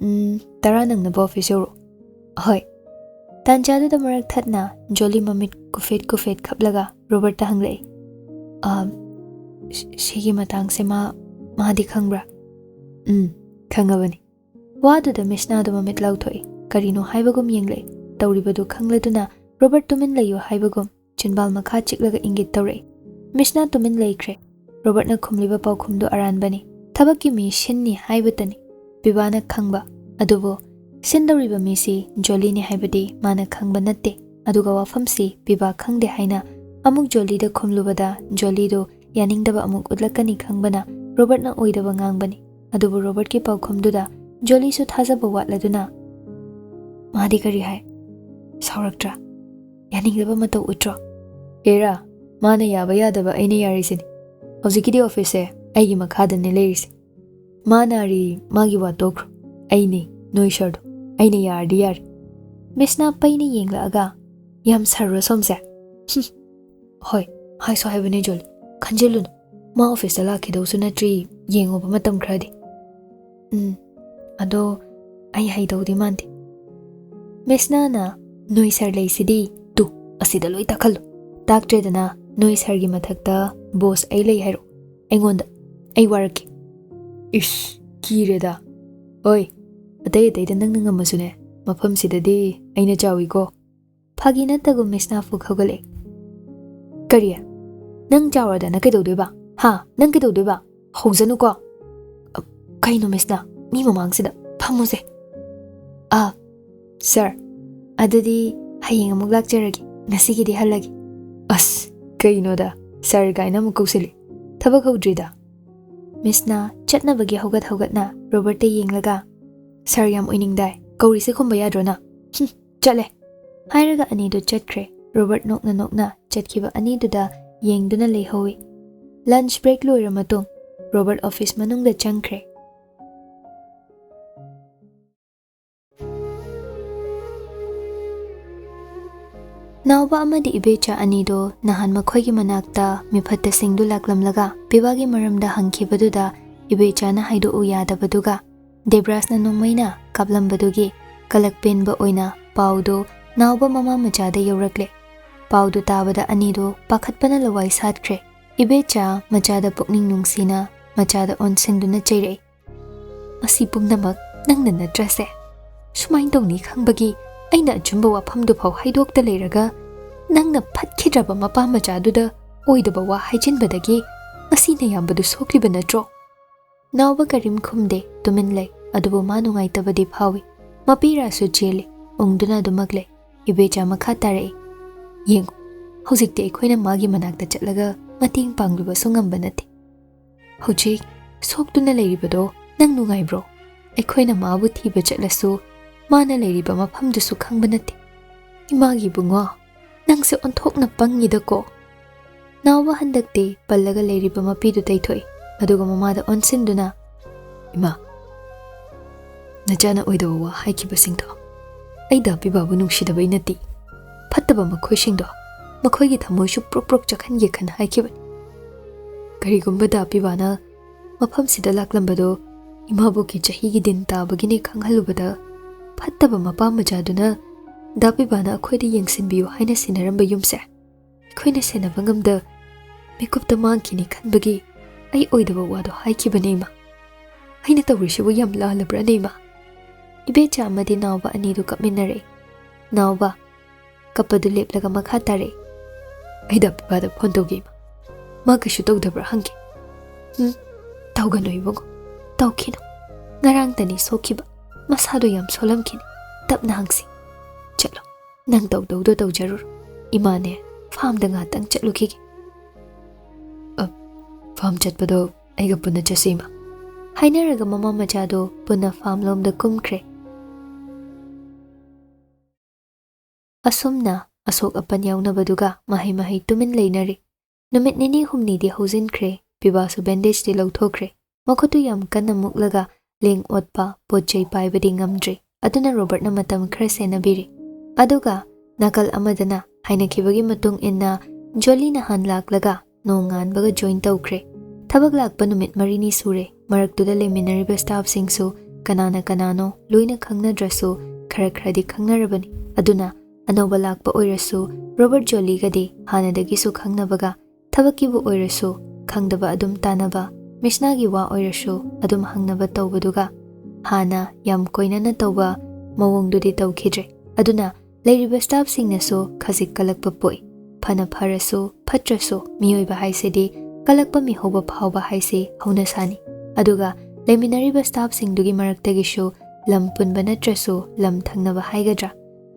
"ꯎꯝ, ꯇꯔꯥ ꯅꯪꯅꯕ ꯑꯣꯐꯤꯁ ꯌꯧꯔꯛꯑꯣ꯫" "ꯍꯣꯏ꯫" ꯇꯥꯟꯖꯥꯗꯨꯗ ꯃꯔꯛ ꯊꯠꯅ ꯖꯣꯂꯤ ꯃꯃꯤꯠ ꯀꯨꯐꯦꯠ ꯀꯨꯐꯦꯠ ꯈꯞꯂꯒ ꯔꯣꯕꯔꯠꯇ ꯍꯪꯂꯛꯏ, "ꯑ, ꯁꯤ-, ꯁꯤꯒꯤ ꯃꯇꯥꯡꯁꯦ ꯃꯥ, ꯃꯥꯗꯤ ꯈꯪꯕ꯭ꯔꯥ?" "ꯎꯝ, ꯈꯪꯉꯕꯅꯤ꯫" ꯋꯥꯗꯨꯗ ꯃꯤꯁꯅꯥꯗꯨ ꯃꯃꯤꯠ ꯂꯥꯎꯊꯣꯛꯏ꯫ ꯀꯔꯤꯅꯣ ꯍꯥꯏꯕꯒꯨꯝ ꯌꯦꯡꯂꯛꯏ꯫ ꯇꯧꯔꯤꯕꯗꯨ ꯈꯪꯂꯗꯨꯅ ꯔꯣꯕꯔꯠ ꯇꯨꯃꯤꯟ ꯂꯩꯌꯨ ꯍꯥꯏꯕꯒꯨꯝ ꯆꯤꯟꯕꯥꯜ ꯃꯈꯥ ꯆꯤꯛꯂꯒ ꯏꯪꯒꯤꯠ ꯇꯧꯔꯛꯏ꯫ ꯃꯤꯁꯅꯥ ꯇꯨꯃꯤꯟ ꯂꯩꯈ꯭ꯔꯦ꯫ ꯔꯣꯕꯔꯠꯅ ꯈꯨꯝꯂꯤꯕ ꯄꯥꯎꯈꯨꯝꯗꯨ ꯑꯔꯥꯟꯕꯅꯤ꯫ ꯊꯕꯛꯀꯤ ꯃꯤ ꯁꯤꯟꯅꯤ ꯍꯥꯏꯕꯇꯅꯤ ꯄꯤꯕꯥꯅ ꯈꯪꯕ꯫ ꯑꯗꯨꯕꯨ ꯁꯤꯟꯗꯧꯔꯤꯕ ꯃꯤꯁꯤ ꯖꯣꯂꯤꯅꯤ ꯍꯥꯏꯕꯗꯤ ꯃꯥꯅ ꯈꯪꯕ ꯅꯠꯇꯦ꯫ ꯑꯗꯨꯒ ꯋꯥꯐꯝꯁꯤ ꯄꯤꯕꯥ ꯈꯪꯗꯦ ꯍꯥꯏꯅ ꯑꯃꯨꯛ ꯖꯣꯂꯤꯗ ꯈꯨꯝꯂꯨꯕꯗ ꯖꯣꯂꯤꯗꯨ ꯌꯥꯅꯤꯡꯗꯕ ꯑꯃꯨꯛ ꯎꯠꯂꯛꯀꯅꯤ ꯈꯪꯕꯅ ꯔꯣꯕꯔꯠꯅ ꯑꯣꯏꯗꯕ ꯉꯥꯡꯕꯅꯤ꯫ ꯑꯗꯨꯕꯨ ꯔꯣꯕꯔꯠꯀꯤ ꯄꯥꯎꯈꯨꯝꯗꯨꯗ ꯖꯣꯂꯤꯁꯨ ꯊꯥꯖꯕ ꯋꯥꯠꯂꯗꯨꯅ, "ꯃꯥꯗꯤ ꯀꯔꯤ ꯍꯥꯏ? ꯁꯥꯎꯔꯛꯇ꯭ꯔꯥ? ꯌꯥꯅꯤꯡꯗꯕ ꯃꯇꯧ ꯎꯠꯇ꯭ꯔꯣ?" "ꯍꯦꯔꯥ, ꯃꯥꯅ ꯌꯥꯕ ꯌꯥꯗꯕ ꯑꯩꯅ ꯌꯥꯔꯤꯁꯤꯅꯤ꯫ ꯍꯧꯖꯤꯛꯀꯤꯗꯤ ꯑꯣꯐꯤꯁꯁꯦ ꯑꯩꯒꯤ ꯃꯈꯥꯗꯅꯦ ꯂꯩꯔꯤꯁꯦ꯫ ꯃꯥꯅ ꯑꯔꯤ ꯃꯥꯒꯤ ꯋꯥ ꯇꯣꯛꯈ꯭ꯔꯣ꯫ ꯑꯩꯅꯦ ꯅꯣꯏ ꯁꯔꯗꯣ꯫ ꯑꯩꯅ ꯌꯥꯔꯗꯤ ꯌꯥꯔꯦ꯫" ꯃꯤꯁꯅꯥ ꯄꯩꯅ ꯌꯦꯡꯂꯛꯑꯒ, "ꯌꯥꯝ ꯁꯔꯔꯣ ꯁꯣꯝꯁꯦ?" "ꯍꯨꯝ, ꯍꯣꯏ, ꯍꯥꯏꯁꯨ ꯍꯥꯏꯕꯅꯦ ꯖꯣꯂꯤ꯫ ꯈꯟꯖꯤꯜꯂꯨꯅꯨ꯫ ꯃꯥ ꯑꯣꯐꯤꯁꯇ ꯂꯥꯛꯈꯤꯗꯧꯁꯨ ꯅꯠꯇ꯭ꯔꯤ, ꯌꯦꯡꯉꯣꯕ ꯃꯇꯝ ꯈꯔꯗꯤ꯫" "ꯎꯝ, ꯑꯗꯣ ꯑꯩ ꯍꯩꯗꯧꯗꯤ ꯃꯥꯟꯗꯦ꯫" ꯃꯤꯁꯅꯥꯅ, "ꯅꯣꯏ ꯁꯔ ꯂꯩꯁꯤꯗꯤ, ꯇꯨ, ꯑꯁꯤꯗ ꯂꯣꯏ ꯇꯥꯛꯍꯜꯂꯨ꯫ ꯇꯥꯛꯇ꯭ꯔꯦꯗꯅ, ꯅꯣꯏ ꯁꯥꯔꯒꯤ ꯃꯊꯛꯇ ꯕꯣꯁ ꯑꯩ ꯂꯩ ꯍꯥꯏꯔꯛꯑꯣ꯫ ꯑꯩꯉꯣꯟꯗ꯫ ꯑꯩ ꯋꯥꯔꯛꯀꯦ꯫ ꯏꯁ, ꯀꯤꯔꯦꯗ꯫ ꯍꯣꯏ, ꯑꯇꯩ ꯑꯇꯩꯗ ꯅꯪꯅ ꯉꯝꯃꯁꯨꯅꯦ, ꯃꯐꯝꯁꯤꯗꯗꯤ ꯑꯩꯅ ꯆꯥꯎꯏꯀꯣ꯫ ꯐꯥꯒꯤ ꯅꯠꯇꯒꯨꯝ ꯃꯤꯁꯅꯥ ꯐꯨꯛ ꯍꯧꯒꯠꯂꯛꯑꯦ꯫ "ꯀꯔꯤ? ꯅꯪ ꯆꯥꯎꯔꯗꯅ ꯀꯩꯗꯧꯗꯣꯏꯕ? ꯍꯥ? ꯅꯪ ꯀꯩꯗꯧꯗꯣꯏꯕ? ꯍꯧꯖꯅꯨꯀꯣ꯫ ꯑ, ꯀꯩꯅꯣ ꯃꯤꯁꯅꯥ? ꯃꯤ ꯃꯃꯥꯡꯁꯤꯗ ꯐꯝꯃꯨꯁꯦ꯫" "ꯑꯥ, ꯁꯥꯔ꯫ ꯑꯗꯨꯗꯤ ꯍꯌꯦꯡ ꯑꯃꯨꯛ ꯂꯥꯛꯆꯔꯒꯦ꯫ ꯉꯁꯤꯒꯤꯗꯤ ꯍꯜꯂꯒꯦ꯫" "ꯑꯁ, ꯀꯩꯅꯣꯗ, ꯁꯥꯔ ꯀꯥꯏꯅ ꯑꯃꯨꯛ ꯀꯧꯁꯤꯜꯂꯤ꯫ ꯊꯕꯛ ꯍꯧꯗ꯭ꯔꯤꯗ꯫" ꯃꯤꯁꯅꯥ ꯆꯠꯅꯕꯒꯤ ꯍꯧꯒꯠ ꯍꯧꯒꯠꯅ ꯔꯣꯕꯔꯠꯇ ꯌꯦꯡꯂꯒ, "ꯁꯥꯔ ꯌꯥꯝ ꯑꯣꯏꯅꯤꯡꯗꯥꯏ꯫ ꯀꯧꯔꯤꯁꯦ ꯈꯨꯝꯕ ꯌꯥꯗ꯭ꯔꯣ ꯅꯪ? ꯍꯨꯝ, ꯆꯠꯂꯦ꯫" ꯍꯥꯏꯔꯒ ꯑꯅꯤꯗꯨ ꯆꯠꯈ꯭ꯔꯦ꯫ ꯔꯣꯕꯔꯠ ꯅꯣꯛꯅ ꯅꯣꯛꯅ ꯆꯠꯈꯤꯕ ꯑꯅꯤꯗꯨꯗ ꯌꯦꯡꯗꯨꯅ ꯂꯩꯍꯧꯏ꯫ ꯂꯟꯆ ꯕ꯭ꯔꯦꯛ ꯂꯣꯏꯔ ꯃꯇꯨꯡ ꯔꯣꯕꯔꯠ ꯑꯣꯐꯤꯁ ꯃꯅꯨꯡꯗ ꯆꯪꯈ꯭ꯔꯦ꯫ ꯅꯥꯎꯕ ꯑꯃꯗꯤ ꯏꯕꯦꯆꯥ ꯑꯅꯤꯗꯣ ꯅꯍꯥꯟ ꯃꯈꯣꯏꯒꯤ ꯃꯅꯥꯛꯇ ꯃꯤꯐꯠꯇꯁꯤꯡꯗꯨ ꯂꯥꯛꯂꯝꯂꯒ ꯄꯤꯕꯥꯒꯤ ꯃꯔꯝꯗ ꯍꯪꯈꯤꯕꯗꯨꯗ ꯏꯕꯦꯆꯥꯅ ꯍꯥꯏꯗꯣꯛꯎ ꯌꯥꯗꯕꯗꯨꯒ ꯗꯦꯕ꯭ꯔꯥꯖꯅ ꯅꯣꯡꯃꯩꯅ ꯀꯥꯞꯂꯝꯕꯗꯨꯒꯤ ꯀꯂꯛ ꯄꯦꯟꯕ ꯑꯣꯏꯅ ꯄꯥꯎꯗꯨ ꯅꯥꯎꯕ ꯃꯃꯥ ꯃꯆꯥꯗ ꯌꯧꯔꯛꯂꯦ꯫ ꯄꯥꯎꯗꯨ ꯇꯥꯕꯗ ꯑꯅꯤꯗꯨ ꯄꯥꯈꯠꯄꯅ ꯂꯋꯥꯏ ꯁꯥꯠꯈ꯭ꯔꯦ꯫ ꯏꯕꯦꯆꯥ ꯃꯆꯥꯗ ꯄꯨꯛꯅꯤꯡ ꯅꯨꯡꯁꯤꯅ ꯃꯆꯥꯗ ꯑꯣꯟꯁꯤꯟꯗꯨꯅ ꯆꯩꯔꯛꯏ꯫ "ꯃꯁꯤ ꯄꯨꯝꯅꯃꯛ ꯅꯪꯅ ꯅꯠꯇ꯭ꯔꯁꯦ? ꯁꯨꯃꯥꯏꯅ ꯇꯧꯅꯤ ꯈꯪꯕꯒꯤ ꯑꯩꯅ ꯑꯆꯨꯝꯕ ꯋꯥꯐꯝꯗꯨ ꯐꯥꯎ ꯍꯥꯏꯗꯣꯛꯇ ꯂꯩꯔꯒ ꯅꯪꯅ ꯐꯠꯈꯤꯗ꯭ꯔꯕ ꯃꯄꯥ ꯃꯆꯥꯗꯨꯗ ꯑꯣꯏꯗꯕ ꯋꯥ ꯍꯥꯏꯖꯤꯟꯕꯗꯒꯤ ꯉꯁꯤ ꯅꯌꯥꯝꯕꯗꯨ ꯁꯣꯛꯂꯤꯕ ꯅꯠꯇ꯭ꯔꯣ?" ꯅꯥꯎꯕ ꯀꯔꯤꯝ ꯈꯨꯝꯗꯦ, ꯇꯨꯃꯤꯟ ꯂꯩ꯫ ꯑꯗꯨꯕꯨ ꯃꯥ ꯅꯨꯡꯉꯥꯏꯇꯕꯗꯤ ꯐꯥꯎꯏ꯫ ꯃꯄꯤꯔꯥꯁꯨ ꯆꯦꯜꯂꯤ, ꯎꯪꯗꯨꯅ ꯑꯗꯨꯃꯛ ꯂꯩ꯫ ꯏꯕꯦꯆꯥ ꯃꯈꯥ ꯇꯥꯔꯛꯏ, "ꯌꯦꯡꯉꯨ, ꯍꯧꯖꯤꯛꯇꯤ ꯑꯩꯈꯣꯏꯅ ꯃꯥꯒꯤ ꯃꯅꯥꯛꯇ ꯆꯠꯂꯒ ꯃꯇꯦꯡ ꯄꯥꯡꯂꯨꯕꯁꯨ ꯉꯝꯕ ꯅꯠꯇꯦ꯫ ꯍꯧꯖꯤꯛ ꯁꯣꯛꯇꯨꯅ ꯂꯩꯔꯤꯕꯗꯣ ꯅꯪ ꯅꯨꯡꯉꯥꯏꯕ꯭ꯔꯣ? ꯑꯩꯈꯣꯏꯅ ꯃꯥꯕꯨ ꯊꯤꯕ ꯆꯠꯂꯁꯨ ꯃꯥꯅ ꯂꯩꯔꯤꯕ ꯃꯐꯝꯗꯨꯁꯨ ꯈꯪꯕ ꯅꯠꯇꯦ꯫ ꯏꯃꯥꯒꯤ ꯏꯕꯨꯡꯉꯣ, ꯅꯪꯁꯦ ꯑꯣꯟꯊꯣꯛꯅ ꯄꯪꯉꯤꯗꯀꯣ꯫" ꯅꯥꯎꯕ ꯍꯟꯗꯛꯇꯤ ꯄꯜꯂꯒ ꯂꯩꯔꯤꯕ ꯃꯄꯤꯗꯨ ꯇꯩꯊꯣꯛꯏ, ꯑꯗꯨꯒ ꯃꯃꯥꯗ ꯑꯣꯟꯁꯤꯟꯗꯨꯅ, "ꯏꯃꯥ, ꯅꯆꯥꯅ ꯑꯣꯏꯗꯕ ꯋꯥ ꯍꯥꯏꯈꯤꯕꯁꯤꯡꯗꯣ ꯑꯩ ꯗꯥ ꯄꯤꯕꯥꯕꯨ ꯅꯨꯡꯁꯤꯗꯕꯩ ꯅꯠꯇꯦ꯫ ꯐꯠꯇꯕ ꯃꯈꯣꯏꯁꯤꯡꯗꯣ ꯃꯈꯣꯏꯒꯤ ꯊꯃꯣꯏꯁꯨ ꯄ꯭ꯔꯣꯛ ꯄ꯭ꯔꯣꯛ ꯆꯥꯛꯍꯟꯒꯦ ꯈꯟ ꯍꯥꯏꯈꯤꯕꯅꯤ꯫ ꯀꯔꯤꯒꯨꯝꯕ ꯗꯥ ꯄꯤꯕꯥꯅ ꯃꯐꯝꯁꯤꯗ ꯂꯥꯛꯂꯝꯕꯗꯣ ꯏꯃꯥꯕꯣꯛꯀꯤ ꯆꯍꯤꯒꯤ ꯗꯤꯟ ꯇꯥꯕꯒꯤꯅꯦ ꯈꯪꯍꯜꯂꯨꯕꯗ, ꯐꯠꯇꯕ ꯃꯄꯥ ꯃꯆꯥꯗꯨꯅ ꯗꯥ ꯄꯤꯕꯥꯅ ꯑꯩꯈꯣꯏꯗ ꯌꯦꯡꯁꯤꯟꯕꯤꯌꯨ ꯍꯥꯏꯅ ꯁꯤꯟꯅꯔꯝꯕ ꯌꯨꯝꯁꯦ ꯑꯩꯈꯣꯏꯅ ꯁꯦꯟꯅꯕ ꯉꯝꯗ ꯃꯤꯀꯨꯞꯇ ꯃꯥꯡꯈꯤꯅꯤ ꯈꯟꯕꯒꯤ ꯑꯩ ꯑꯣꯏꯗꯕ ꯋꯥꯗꯣ ꯍꯥꯏꯈꯤꯕꯅꯦ, ꯏꯃꯥ꯫ ꯑꯩꯅ ꯇꯧꯔꯤꯁꯤꯕꯨ ꯌꯥꯝ ꯂꯥꯜꯂꯕ꯭ꯔꯥꯅꯦ, ꯏꯃꯥ?" ꯏꯕꯦꯆꯥ ꯑꯃꯗꯤ ꯅꯥꯎꯕ ꯑꯅꯤꯗꯨ ꯀꯞꯃꯤꯟꯅꯔꯛꯏ꯫ ꯅꯥꯎꯕ, ꯀꯞꯄꯗꯨ ꯂꯦꯞꯂꯒ ꯃꯈꯥ ꯇꯥꯔꯛꯏ, "ꯑꯩ ꯗꯥ ꯄꯤꯕꯥꯗ ꯐꯣꯟ ꯇꯧꯒꯦ, ꯏꯃꯥ꯫ ꯃꯥ ꯀꯩꯁꯨ ꯇꯧꯗꯕ꯭ꯔꯥ ꯍꯪꯒꯦ꯫" "ꯎꯝ, ꯇꯧꯒꯅꯨ ꯏꯕꯨꯡꯉꯣ, ꯇꯧꯈꯤꯅꯨ꯫ ꯉꯔꯥꯡꯇꯅꯤ ꯁꯣꯛꯈꯤꯕ, ꯃꯁꯥꯗꯣ ꯌꯥꯝ ꯁꯣꯜꯂꯝꯈꯤꯅꯤ, ꯇꯞꯅ ꯍꯪꯁꯤ꯫ ꯆꯠꯂꯣ, ꯅꯪ ꯇꯧꯗꯧꯗꯣ ꯇꯧꯖꯔꯨꯔꯣ꯫ ꯏꯃꯥꯅꯦ, ꯐꯥꯝꯗ ꯉꯥꯛꯇꯪ ꯆꯠꯂꯨꯈꯤꯒꯦ꯫" "ꯑ, ꯐꯥꯝ ꯆꯠꯄꯗꯣ ꯑꯩꯒ ꯄꯨꯟꯅ ꯆꯠꯁꯤ, ꯏꯃꯥ꯫" ꯍꯥꯏꯅꯔꯒ ꯃꯃꯥ ꯃꯆꯥꯗꯣ ꯄꯨꯟꯅ ꯐꯥꯝ ꯂꯣꯝꯗ ꯀꯨꯝꯈ꯭ꯔꯦ꯫ ꯑꯁꯨꯝꯅ ꯑꯁꯣꯛ ꯑꯄꯟ ꯌꯥꯎꯅꯕꯗꯨꯒ ꯃꯍꯩ ꯃꯍꯩ ꯇꯨꯃꯤꯟ ꯂꯩꯅꯔꯤ꯫ ꯅꯨꯃꯤꯠ ꯅꯤꯅꯤ ꯍꯨꯝꯅꯤꯗꯤ ꯍꯧꯖꯤꯟꯈ꯭ꯔꯦ, ꯄꯤꯕꯥꯁꯨ ꯕꯦꯟꯗꯦꯖꯇꯤ ꯂꯧꯊꯣꯛꯈ꯭ꯔꯦ꯫ ꯃꯈꯨꯠꯇꯨ ꯌꯥꯝ ꯀꯟꯅ ꯃꯨꯛꯂꯒ ꯂꯦꯡ ꯑꯣꯠꯄ, ꯄꯣꯠ ꯆꯩ ꯄꯥꯏꯕꯗꯤ ꯉꯝꯗ꯭ꯔꯤ꯫ ꯑꯗꯨꯅ ꯔꯣꯕꯔꯠꯅ ꯃꯇꯝ ꯈꯔ ꯁꯦꯟꯅꯕꯤꯔꯤ꯫ ꯑꯗꯨꯒ ꯅꯥꯀꯜ ꯑꯃꯗꯅ ꯍꯥꯏꯅꯈꯤꯕꯒꯤ ꯃꯇꯨꯡ ꯏꯟꯅ ꯖꯣꯂꯤ ꯅꯍꯥꯟ ꯂꯥꯛꯂꯒ ꯅꯣꯡꯉꯥꯟꯕꯒ ꯖꯣꯏꯟ ꯇꯧꯈ꯭ꯔꯦ꯫ ꯊꯕꯛ ꯂꯥꯛꯄ ꯅꯨꯃꯤꯠ ꯃꯔꯤꯅꯤ ꯁꯨꯔꯦ꯫ ꯃꯔꯛꯇꯨꯗ ꯂꯩꯃꯤꯟꯅꯔꯤꯕ ꯁ꯭ꯇꯥꯐꯁꯤꯡꯁꯨ ꯀꯅꯥꯅ ꯀꯅꯥꯅꯣ ꯂꯣꯏꯅ ꯈꯪꯅꯗ꯭ꯔꯁꯨ ꯈꯔ ꯈꯔꯗꯤ ꯈꯪꯅꯔꯕꯅꯤ꯫ ꯑꯗꯨꯅ ꯑꯅꯧꯕ ꯂꯥꯛꯄ ꯑꯣꯏꯔꯁꯨ ꯔꯣꯕꯔꯠ ꯖꯣꯂꯤꯒꯗꯤ ꯍꯥꯟꯅꯗꯒꯤꯁꯨ ꯈꯪꯅꯕꯒ ꯊꯕꯛꯀꯤꯕꯨ ꯑꯣꯏꯔꯁꯨ ꯈꯪꯗꯕ ꯑꯗꯨꯝ ꯇꯥꯟꯅꯕ, ꯃꯤꯁꯅꯥꯒꯤ ꯋꯥ ꯑꯣꯏꯔꯁꯨ ꯑꯗꯨꯝ ꯍꯪꯅꯕ ꯇꯧꯕꯗꯨꯒ ꯍꯥꯟꯅ ꯌꯥꯝ ꯀꯣꯏꯅꯅ ꯇꯧꯕ ꯃꯑꯣꯡꯗꯨꯗꯤ ꯇꯧꯈꯤꯗ꯭ꯔꯦ꯫ ꯑꯗꯨꯅ ꯂꯩꯔꯤꯕ ꯁ꯭ꯇꯥꯐꯁꯤꯡꯅꯁꯨ ꯈꯖꯤꯛ ꯀꯜꯂꯛꯄ ꯄꯣꯛꯏ꯫ ꯐꯅ ꯐꯔꯁꯨ ꯐꯠꯇ꯭ꯔꯁꯨ ꯃꯤꯑꯣꯏꯕ ꯍꯥꯏꯁꯤꯗꯤ ꯀꯜꯂꯛꯄ ꯃꯤꯍꯧꯕ ꯐꯥꯎꯕ ꯍꯥꯏꯁꯤ ꯍꯧꯅꯁꯥꯅꯤ꯫ ꯑꯗꯨꯒ ꯂꯩꯃꯤꯟꯅꯔꯤꯕ ꯁ꯭ꯇꯥꯐꯁꯤꯡꯗꯨꯒꯤ ꯃꯔꯛꯇꯒꯤꯁꯨ ꯂꯝ ꯄꯨꯟꯕ ꯅꯠꯇ꯭ꯔꯁꯨ ꯂꯝ ꯊꯪꯅꯕ ꯍꯥꯏꯒꯗ꯭ꯔꯥ,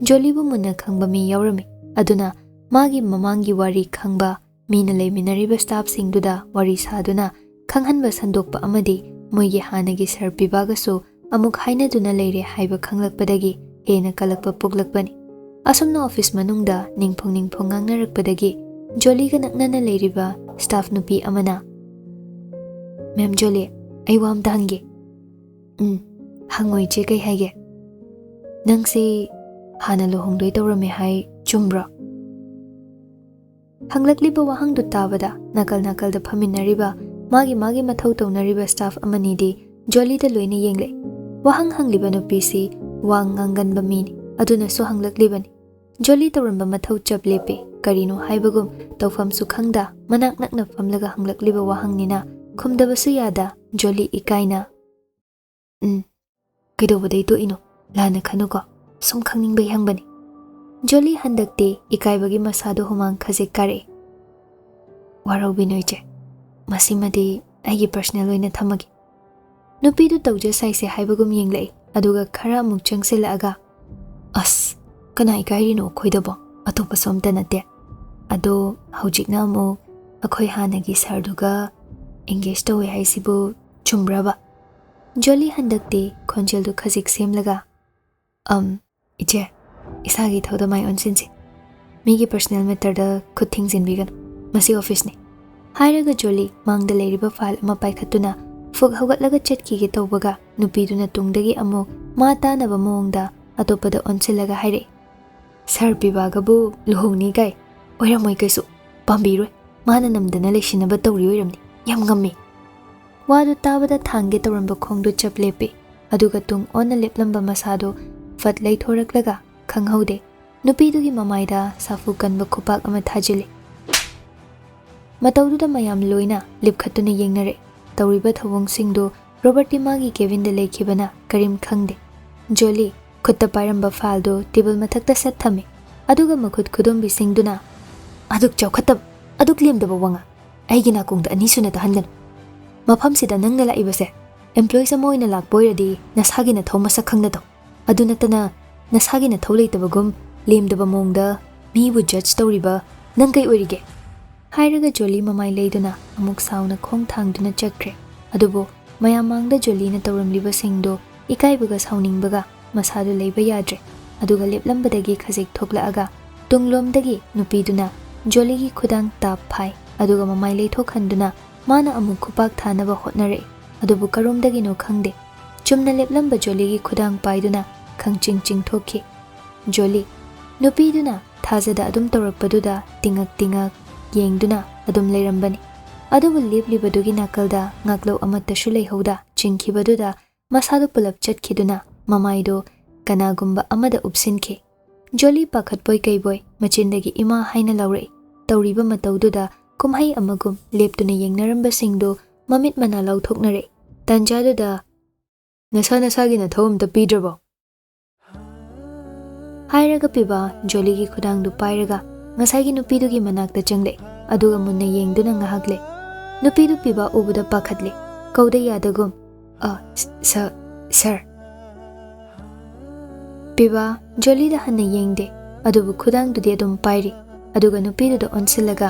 ꯖꯣꯂꯤꯕꯨ ꯃꯨꯟꯅ ꯈꯪꯕ ꯃꯤ ꯌꯥꯎꯔꯝꯃꯤ꯫ ꯑꯗꯨꯅ ꯃꯥꯒꯤ ꯃꯃꯥꯡꯒꯤ ꯋꯥꯔꯤ ꯈꯪꯕ, ꯃꯤꯅ ꯂꯩꯃꯤꯟꯅꯔꯤꯕ ꯁ꯭ꯇꯥꯐꯁꯤꯡꯗꯨꯗ ꯋꯥꯔꯤ ꯁꯥꯗꯨꯅ ꯈꯪꯍꯟꯕ ꯁꯟꯗꯣꯛꯄ ꯑꯃꯗꯤ ꯃꯣꯏꯒꯤ ꯍꯥꯟꯅꯒꯤ ꯁꯔ ꯄꯤꯕꯥꯒꯁꯨ ꯑꯃꯨꯛ ꯍꯥꯏꯅꯗꯨꯅ ꯂꯩꯔꯦ ꯍꯥꯏꯕ ꯈꯪꯂꯛꯄꯗꯒꯤ ꯍꯦꯟꯅ ꯀꯜꯂꯛꯄ ꯄꯣꯛꯂꯛꯄꯅꯤ꯫ ꯑꯁꯨꯝꯅ ꯑꯣꯐꯤꯁ ꯃꯅꯨꯡꯗ ꯅꯤꯡꯐꯨꯡ ꯅꯤꯡꯐꯨꯡ ꯉꯥꯡꯅꯔꯛꯄꯗꯒꯤ ꯖꯣꯂꯤꯒ ꯅꯛꯅꯅ ꯂꯩꯔꯤꯕ ꯁ꯭ꯇꯥꯐ ꯅꯨꯄꯤ ꯑꯃꯅ, "ꯃꯦꯝ ꯖꯣꯂꯤ, ꯑꯩ ꯋꯥ ꯑꯝꯇ ꯍꯪꯒꯦ꯫" "ꯎꯝ, ꯍꯪꯉꯣ ꯏꯆꯦ, ꯀꯩ ꯍꯥꯏꯒꯦ?" "ꯅꯪꯁꯤ ꯍꯥꯟꯅ ꯂꯨꯍꯣꯡꯗꯣꯏ ꯇꯧꯔꯝꯃꯦ ꯍꯥꯏ, ꯆꯨꯝꯕ꯭ꯔꯣ?" ꯍꯪꯂꯛꯂꯤꯕ ꯋꯥꯍꯪꯗꯨ ꯇꯥꯕꯗ ꯅꯥꯀꯜ ꯅꯥꯀꯜꯗ ꯐꯝꯃꯤꯟꯅꯔꯤꯕ ꯃꯥꯒꯤ ꯃꯥꯒꯤ ꯃꯊꯧ ꯇꯧꯅꯔꯤꯕ ꯁ꯭ꯇꯥꯐ ꯑꯃꯅꯤꯗꯤ ꯖꯣꯂꯤꯗ ꯂꯣꯏꯅ ꯌꯦꯡꯂꯛꯏ꯫ ꯋꯥꯍꯪ ꯍꯪꯂꯤꯕ ꯅꯨꯄꯤꯁꯤ ꯋꯥ ꯉꯥꯡꯒꯟꯕ ꯃꯤꯅꯤ, ꯑꯗꯨꯅꯁꯨ ꯍꯪꯂꯛꯂꯤꯕꯅꯤ꯫ ꯖꯣꯂꯤ ꯇꯧꯔꯝꯕ ꯃꯊꯧ ꯆꯞ ꯂꯦꯞꯄꯤ꯫ ꯀꯔꯤꯅꯣ ꯍꯥꯏꯕꯒꯨꯝ ꯇꯧꯐꯝꯁꯨ ꯈꯪꯗ ꯃꯅꯥꯛ ꯅꯛꯅ ꯐꯝꯂꯒ ꯍꯪꯂꯛꯂꯤꯕ ꯋꯥꯍꯪꯅꯤꯅ ꯈꯨꯝꯗꯕꯁꯨ ꯌꯥꯗ ꯖꯣꯂꯤ ꯏꯀꯥꯏꯅ, "ꯎꯝ, ꯀꯩꯗꯧꯕꯗꯩ ꯇꯣꯛꯏꯅꯣ? ꯂꯥꯟꯅ ꯈꯟꯅꯨꯀꯣ, ꯁꯨꯝ ꯈꯪꯅꯤꯡꯕꯩ ꯍꯪꯕꯅꯤ꯫" ꯖꯣꯂꯤ ꯍꯟꯗꯛꯇꯤ ꯏꯀꯥꯏꯕꯒꯤ ꯃꯁꯥꯗꯣ ꯍꯨꯃꯥꯡ ꯈꯖꯤꯛ ꯀꯥꯔꯛꯑꯦ꯫ "ꯋꯥꯔꯧꯕꯤꯅꯨ ꯏꯆꯦ, ꯃꯁꯤꯃꯗꯤ ꯑꯩꯒꯤ ꯄꯔꯁꯅꯦꯜ ꯑꯣꯏꯅ ꯊꯝꯃꯒꯦ꯫" ꯅꯨꯄꯤꯗꯨ ꯇꯧꯖ ꯁꯥꯏꯁꯦ ꯍꯥꯏꯕꯒꯨꯝ ꯌꯦꯡꯂꯛꯏ, ꯑꯗꯨꯒ ꯈꯔ ꯑꯃꯨꯛ ꯆꯪꯁꯤꯜꯂꯛꯑꯒ, "ꯑꯁ, ꯀꯅꯥ ꯏꯀꯥꯏꯔꯤꯅꯣ ꯑꯩꯈꯣꯏꯗꯕꯣ? ꯑꯇꯣꯞꯄꯁꯨ ꯑꯝꯇ ꯅꯠꯇꯦ꯫ ꯑꯗꯣ ꯍꯧꯖꯤꯛꯅ ꯑꯃꯨꯛ ꯑꯩꯈꯣꯏ ꯍꯥꯟꯅꯒꯤ ꯁꯥꯔꯗꯨꯒ ꯑꯦꯡꯒꯦꯖ ꯇꯧꯋꯦ ꯍꯥꯏꯁꯤꯕꯨ ꯆꯨꯝꯕ꯭ꯔꯕ?" ꯖꯣꯂꯤ ꯍꯟꯗꯛꯇꯤ ꯈꯣꯟꯖꯦꯜꯗꯨ ꯈꯖꯤꯛ ꯁꯦꯝꯂꯒ, "ꯑꯝ, ꯏꯆꯦ, ꯏꯁꯥꯒꯤ ꯏꯊꯧꯗ ꯃꯥꯏ ꯑꯣꯟꯁꯤꯟꯁꯤ꯫ ꯃꯤꯒꯤ ꯄꯔꯁꯅꯦꯜ ꯃꯦꯇꯔꯗ ꯈꯨꯠ ꯊꯤꯡꯖꯤꯟꯕꯤꯒꯅꯨ꯫ ꯃꯁꯤ ꯑꯣꯐꯤꯁꯅꯤ꯫" ꯍꯥꯏꯔꯒ ꯖꯣꯂꯤ ꯃꯥꯡꯗ ꯂꯩꯔꯤꯕ ꯐꯥꯏꯜ ꯑꯃ ꯄꯥꯏꯈꯠꯇꯨꯅ ꯐꯨꯛ ꯍꯧꯒꯠꯂꯒ ꯆꯠꯈꯤꯒꯦ ꯇꯧꯕꯒ, ꯅꯨꯄꯤꯗꯨꯅ ꯇꯨꯡꯗꯒꯤ ꯑꯃꯨꯛ ꯃꯥ ꯇꯥꯅꯕ ꯃꯑꯣꯡꯗ ꯑꯇꯣꯞꯄꯗ ꯑꯣꯟꯁꯤꯜꯂꯒ ꯍꯥꯏꯔꯛꯏ, "ꯁꯥꯔ ꯄꯤꯕꯥꯒꯕꯨ ꯂꯨꯍꯣꯡꯅꯤ ꯀꯥꯏ ꯑꯣꯏꯔꯝꯃꯣꯏ ꯀꯩꯁꯨ꯫ ꯄꯥꯝꯕꯤꯔꯣꯏ꯫ ꯃꯥꯅ ꯅꯝꯗꯅ ꯂꯩꯁꯤꯟꯅꯕ ꯇꯧꯔꯤ ꯑꯣꯏꯔꯝꯅꯤ꯫ ꯌꯥꯝ ꯉꯝꯃꯤ꯫" ꯋꯥꯗꯨ ꯇꯥꯕꯗ ꯊꯥꯡꯒꯦ ꯇꯧꯔꯝꯕ ꯈꯣꯡꯗꯨ ꯆꯞ ꯂꯦꯞꯄꯤ, ꯑꯗꯨꯒ ꯇꯨꯡ ꯑꯣꯟꯅ ꯂꯦꯞꯂꯝꯕ ꯃꯁꯥꯗꯨ ꯐꯠ ꯂꯩꯊꯣꯔꯛꯂꯒ ꯈꯪꯍꯧꯗꯦ, ꯅꯨꯄꯤꯗꯨꯒꯤ ꯃꯃꯥꯏꯗ ꯁꯥꯐꯨ ꯀꯟꯕ ꯈꯨꯄꯥꯛ ꯑꯃ ꯊꯥꯖꯤꯜꯂꯤ꯫ ꯃꯇꯧꯗꯨꯗ ꯃꯌꯥꯝ ꯂꯣꯏꯅ ꯂꯤꯞꯈꯠꯇꯨꯅ ꯌꯦꯡꯅꯔꯦ꯫ ꯇꯧꯔꯤꯕ ꯊꯧꯑꯣꯡꯁꯤꯡꯗꯨ ꯔꯣꯕꯔꯠꯇꯤ ꯃꯥꯒꯤ ꯀꯦꯕꯤꯟꯗ ꯂꯩꯈꯤꯕꯅ ꯀꯔꯤꯝ ꯈꯪꯗꯦ꯫ ꯖꯣꯂꯤ ꯈꯨꯠꯇ ꯄꯥꯏꯔꯝꯕ ꯐꯥꯏꯜꯗꯨ ꯇꯦꯕꯜ ꯃꯊꯛꯇ ꯁꯠ ꯊꯝꯃꯤ, ꯑꯗꯨꯒ ꯃꯈꯨꯠ ꯈꯨꯗꯣꯝꯕꯤꯁꯤꯡꯗꯨꯅ, "ꯑꯗꯨꯛ ꯆꯥꯎꯈꯠꯇꯕ, ꯑꯗꯨꯛ ꯂꯦꯝꯗꯕ ꯋꯥꯉꯥꯡ ꯑꯩꯒꯤ ꯅꯥꯀꯣꯡꯗ ꯑꯅꯤꯁꯨꯅ ꯇꯥꯍꯟꯒꯅꯨ꯫ ꯃꯐꯝꯁꯤꯗ ꯅꯪꯅ ꯂꯥꯛꯏꯕꯁꯦ ꯑꯦꯝꯄ꯭ꯂꯣꯌꯤꯁ ꯑꯃ ꯑꯣꯏꯅ ꯂꯥꯛꯄ ꯑꯣꯏꯔꯗꯤ ꯅꯁꯥꯒꯤ ꯅꯊꯧ ꯃꯁꯛ ꯈꯪꯅ ꯇꯧ꯫ ꯑꯗꯨ ꯅꯠꯇꯅ ꯅꯁꯥꯒꯤ ꯅꯊꯧ ꯂꯩꯇꯕꯒꯨꯝ ꯂꯦꯝꯗꯕ ꯃꯑꯣꯡꯗ ꯃꯤꯕꯨ ꯖꯖ ꯇꯧꯔꯤꯕ ꯅꯪ ꯀꯩ ꯑꯣꯏꯔꯤꯒꯦ?" ꯍꯥꯏꯔꯒ ꯖꯣꯂꯤ ꯃꯃꯥꯏ ꯂꯩꯗꯨꯅ ꯑꯃꯨꯛ ꯁꯥꯎꯅ ꯈꯣꯡ ꯊꯥꯡꯗꯨꯅ ꯆꯠꯈ꯭ꯔꯦ꯫ ꯑꯗꯨꯕꯨ ꯃꯌꯥꯝ ꯃꯥꯡꯗ ꯖꯣꯂꯤꯅ ꯇꯧꯔꯝꯂꯤꯕꯁꯤꯡꯗꯨ ꯏꯀꯥꯏꯕꯒ ꯁꯥꯎꯅꯤꯡꯕꯒ ꯃꯁꯥꯗꯨ ꯂꯩꯕ ꯌꯥꯗ꯭ꯔꯦ꯫ ꯑꯗꯨꯒ ꯂꯦꯞꯂꯝꯕꯗꯒꯤ ꯈꯖꯤꯛ ꯊꯣꯛꯂꯛꯑꯒ ꯇꯨꯡꯂꯣꯝꯗꯒꯤ ꯅꯨꯄꯤꯗꯨꯅ ꯖꯣꯂꯤꯒꯤ ꯈꯨꯗꯥꯡ ꯇꯥꯞ ꯐꯥꯏ, ꯑꯗꯨꯒ ꯃꯃꯥꯏ ꯂꯩꯊꯣꯛꯍꯟꯗꯨꯅ ꯃꯥꯅ ꯑꯃꯨꯛ ꯈꯨꯄꯥꯛ ꯊꯥꯅꯕ ꯍꯣꯠꯅꯔꯛꯏ꯫ ꯑꯗꯨꯕꯨ ꯀꯔꯣꯝꯗꯒꯤꯅꯣ ꯈꯪꯗꯦ, ꯆꯨꯝꯅ ꯂꯦꯞꯂꯝꯕ ꯖꯣꯂꯤꯒꯤ ꯈꯨꯗꯥꯡ ꯄꯥꯏꯗꯨꯅ ꯈꯪꯆꯤꯡ ꯆꯤꯡꯊꯣꯛꯈꯤ꯫ ꯖꯣꯂꯤ, ꯅꯨꯄꯤꯗꯨꯅ ꯊꯥꯖꯗ ꯑꯗꯨꯝ ꯇꯧꯔꯛꯄꯗꯨꯗ ꯇꯤꯉꯛ ꯇꯤꯉꯛ ꯌꯦꯡꯗꯨꯅ ꯑꯗꯨꯝ ꯂꯩꯔꯝꯕꯅꯤ꯫ ꯑꯗꯨꯕꯨ ꯂꯦꯞꯂꯤꯕꯗꯨꯒꯤ ꯅꯥꯀꯜꯗ ꯉꯥꯛꯂꯧ ꯑꯃꯠꯇꯁꯨ ꯂꯩꯍꯧꯗ ꯆꯤꯡꯈꯤꯕꯗꯨꯗ ꯃꯁꯥꯗꯨ ꯄꯨꯂꯞ ꯆꯠꯈꯤꯗꯨꯅ ꯃꯃꯥꯏꯗꯨ ꯀꯅꯥꯒꯨꯝꯕ ꯑꯃꯗ ꯎꯞꯁꯤꯟꯈꯤ꯫ ꯖꯣꯂꯤ ꯄꯥꯈꯠꯄꯣꯏ ꯀꯩꯕꯣꯏ ꯃꯆꯤꯟꯗꯒꯤ "ꯏꯃꯥ" ꯍꯥꯏꯅ ꯂꯥꯎꯔꯛꯏ꯫ ꯇꯧꯔꯤꯕ ꯃꯇꯧꯗꯨꯗ ꯀꯨꯝꯍꯩ ꯑꯃꯒꯨꯝ ꯂꯦꯞꯇꯨꯅ ꯌꯦꯡꯅꯔꯝꯕꯁꯤꯡꯗꯨ ꯃꯃꯤꯠ ꯃꯅꯥ ꯂꯥꯎꯊꯣꯛꯅꯔꯛꯏ꯫ ꯇꯥꯟꯖꯥꯗꯨꯗ, "ꯅꯁꯥ ꯅꯁꯥꯒꯤ ꯅꯊꯧ ꯑꯝꯇ ꯄꯤꯗ꯭ꯔꯕꯣ?" ꯍꯥꯏꯔꯒ ꯄꯤꯕꯥ ꯖꯣꯂꯤꯒꯤ ꯈꯨꯗꯥꯡꯗꯨ ꯄꯥꯏꯔꯒ ꯉꯁꯥꯏꯒꯤ ꯅꯨꯄꯤꯗꯨꯒꯤ ꯃꯅꯥꯛꯇ ꯆꯪꯂꯛꯏ꯫ ꯑꯗꯨꯒ ꯃꯨꯟꯅ ꯌꯦꯡꯗꯨꯅ ꯉꯥꯏꯍꯥꯛ ꯂꯩ꯫ ꯅꯨꯄꯤꯗꯨ ꯄꯤꯕꯥ ꯎꯕꯗ ꯄꯥꯈꯠꯂꯦ꯫ ꯀꯧꯗ ꯌꯥꯗꯒꯨꯝ, "ꯑ, ꯁ-, ꯁ-, ꯁꯔ꯫" ꯄꯤꯕꯥ ꯖꯣꯂꯤꯗ ꯍꯟꯅ ꯌꯦꯡꯗꯦ, ꯑꯗꯨꯕꯨ ꯈꯨꯗꯥꯡꯗꯨꯗꯤ ꯑꯗꯨꯝ ꯄꯥꯏꯔꯤ꯫ ꯑꯗꯨꯒ ꯅꯨꯄꯤꯗꯨꯗ ꯑꯣꯟꯁꯤꯜꯂꯒ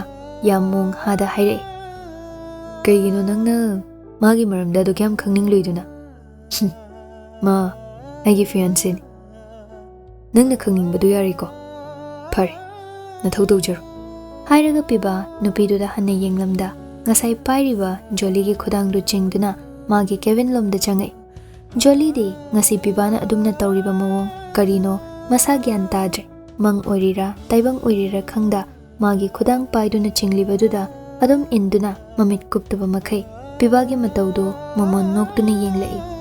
ꯌꯥꯝ ꯃꯣꯡ ꯍꯥꯗ ꯍꯥꯏꯔꯛꯏ, "ꯀꯩꯒꯤꯅꯣ ꯅꯪꯅ ꯃꯥꯒꯤ ꯃꯔꯝꯗ ꯑꯗꯨꯛ ꯌꯥꯝ ꯈꯪꯅꯤꯡꯂꯨꯏꯗꯨꯅ?" "ꯍꯨꯝ, ꯃꯥ ꯑꯩꯒꯤ ꯐꯤꯌꯥꯟꯁꯦꯅꯤ꯫ ꯅꯪꯅ ꯈꯪꯅꯤꯡꯕꯗꯨ ꯌꯥꯔꯦꯀꯣ? ꯐꯔꯦ, ꯅꯊꯧ ꯇꯧꯖꯔꯣ꯫" ꯍꯥꯏꯔꯒ ꯄꯤꯕꯥ ꯅꯨꯄꯤꯗꯨꯗ ꯍꯟꯅ ꯌꯦꯡꯂꯝꯗ ꯉꯁꯥꯏ ꯄꯥꯏꯔꯤꯕ ꯖꯣꯂꯤꯒꯤ ꯈꯨꯗꯥꯡꯗꯨ ꯆꯤꯡꯗꯨꯅ ꯃꯥꯒꯤ ꯀꯦꯕꯤꯟ ꯂꯣꯝꯗ ꯆꯪꯉꯛꯏ꯫ ꯖꯣꯂꯤꯗꯤ ꯉꯁꯤ ꯄꯤꯕꯥꯅ ꯑꯗꯨꯝꯅ ꯇꯧꯔꯤꯕ ꯃꯑꯣꯡ ꯀꯔꯤꯅꯣ ꯃꯁꯥ ꯒ꯭ꯌꯥꯟ ꯇꯥꯗ꯭ꯔꯦ꯫ ꯃꯪ ꯑꯣꯏꯔꯤꯔꯥ, ꯇꯥꯏꯕꯪ ꯑꯣꯏꯔꯤꯔꯥ ꯈꯪꯗ, ꯃꯥꯒꯤ ꯈꯨꯗꯥꯡ ꯄꯥꯏꯗꯨꯅ ꯆꯤꯡꯂꯤꯕꯗꯨꯗ ꯑꯗꯨꯝ ꯏꯟꯗꯨꯅ ꯃꯃꯤꯠ ꯀꯨꯞꯇꯕ ꯃꯈꯩ ꯄꯤꯕꯥꯒꯤ ꯃꯇꯧꯗꯨ ꯃꯃꯣꯟ ꯅꯣꯛꯇꯨꯅ ꯌꯦꯡꯂꯛꯏ꯫